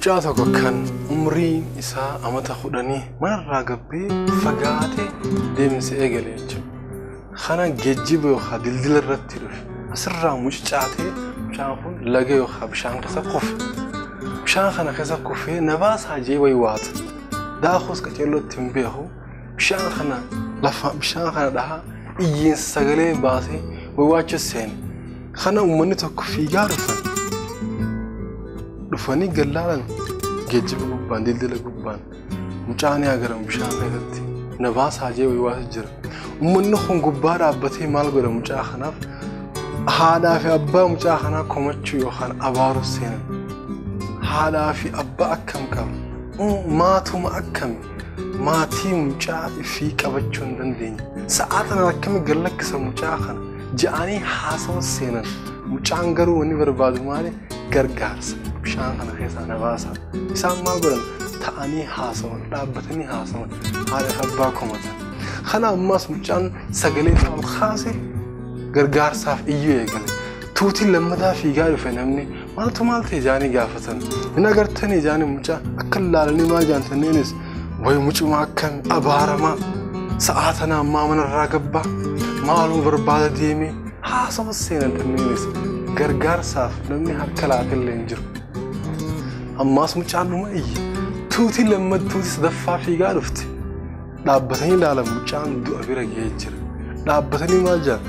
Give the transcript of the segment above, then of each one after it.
Mucaa tokko kan umriin isaa amata 10 manarraa gabbee fagaatee deemsa eegale jechuudha. Kana geejjiba yookaan dildila irratti dhufe asirraa mucucaatee mucaan kun laga yookaan bishaan keessa kufe. Bishaan kana keessa kufee na baasaa jee waywaata. Daakuus qaceellootti hin beeku. Bishaan kana lafa bishaan kana dhahaa iyyiinsa sagalee baasee waywaachuu seene. Kana uummanni tokko fiigaa dhufan. Dhufanii gallaalan geejjiba gubbaan dildila gubbaan mucaan agaran bishaan keessatti na baasaa jee waywaatu jira. Uummanni kun gubbaa dhaabbatee maal godha mucaa kanaaf haadhaa fi abbaa mucaa kanaa komachuu yookaan abaaruu seenan. Haadhaa fi abbaa akkam qaba? Maatuma akkami? Maatii mucaa ifii qabachuu hin dandeenye. Sa'aa tana akkami gad lakkisa mucaa kana ja'anii haasawa seenan. Mucaan garuu wanni barbaadu maali? Gargaarsa. Bishaan kana keessaa na baasaa. Isaan maal godhan? Ta'anii haasawan, dhaabbatanii haasawan, haadha fi abbaa komatan. Kana ammas mucaan sagalee isaa ol kaase gargaarsaaf iyyuu eegale. Tuutiin lammataa fiigaa dhufe namni maaltu maal ta'e jaanii gaafatan. Hin agartanii jaanii mucaa akka ilaalanii maal jaantaniinis wayi mucuma akkami abaaramaa sa'aa tana ammaa manarraa gabbaa maaluma barbaada deemee haasawa seenan tanniinis gargaarsaaf namni harka laatallee hin jiru. Ammaas mucaan dhuma iyye tuutiin lammataa tuutii sadaffaa fiigaa dhufte. Dhaabbatanii ilaalan mucaan du'a bira ga'ee jira. Dhaabbatanii maal jedhan?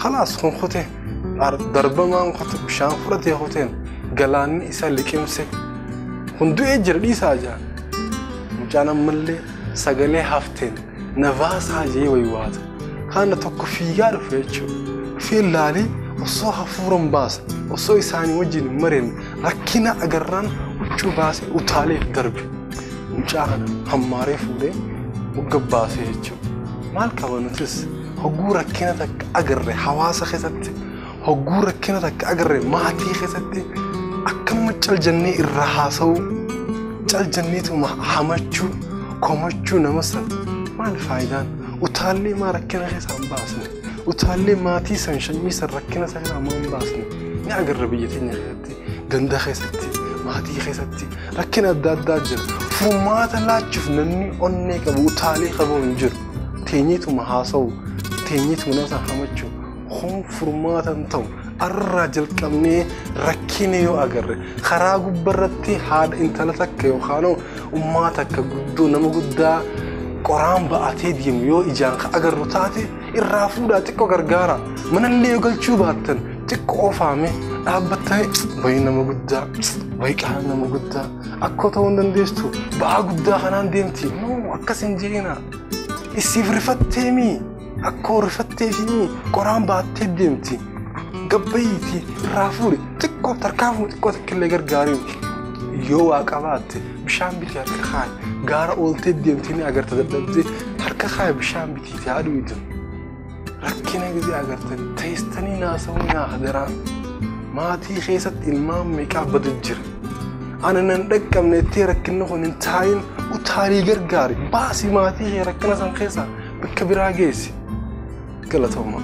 Khalaas kun kutee darbamaan kute bishaan fudhatee kuteen galaanni isa liqimse kun du'ee jira dhiisaa jedhan. Mucaan ammallee sagalee hafteen na baasaa jee waywaata. Kana tokko fiigaa dhufe jechuudha. Dhufee ilaalee osoo hafuura hin baasne osoo isaanii wajjin hin mareen rakkina agarraan huccuu baasee utaaleef darbe. Mucaa kana hammaaree fuudhee mogga baasee jechuudha. Maal qaba nutis hogguu rakkina takka agarre hawaasa keessatti hogguu rakkina takka agarre maatii keessatti akkanuma cal jennee irraa haasa'uu cal jenneetuma hamachuu komachuu nama san maal faayidaan? Utaallee maa rakkina keessaa hin baasne? Utaallee maatii san sanyii san rakkina san keessaa maa hin baasne? Ni agarra biyya teenya keessatti, ganda keessatti, maatii keessatti rakkina adda addaa jira. Furmaata laachuuf namni onnee qabu utaalee qabu hin jiru. Teenyeetuma haasa'u, teenyeetuma nama san hamachuu kun furmaata hin ta'u. Arraa jalqabnee rakkina yoo agarre karaa gubbarratti haadha intala takka yookaan ummaa takka guddoo nama guddaa qoraan ba'atee deemu yoo ijaan ka agarru taate irraa fuudhaa xiqqoo gargaara. Manallee yoo galchuu baattan xiqqoo ofaame dhaabbattanii wayi nama guddaa wayi qaama nama guddaa akkoo ta'uu hin dandeessu ba'aa guddaa kanaan deemti. Noo akkas hin jeena. Isiif rifatteemii akkoo rifatteefii qoraan ba'attee deemti. Gabbayiitii irraa fuudhi xiqqoo tarkaanfuu xiqqoo takka gargaariin yoo waa qabaatte bishaan bitii harka kaayi gaara ooltee deemtee ni agarta dadhabdee harka kaayi bishaan bitiiti haadhu idu. Rakkina gisee agartan teessanii naasa'uu naa hadaraa maatii keessatti ilmaan meeqaa badu jira. Ana nan dhaqqabne ittee rakkinni kun hin taayin utaalii gargaari baasii maatii kee rakkina san keessaa bakka biraa geessi. Galatooma.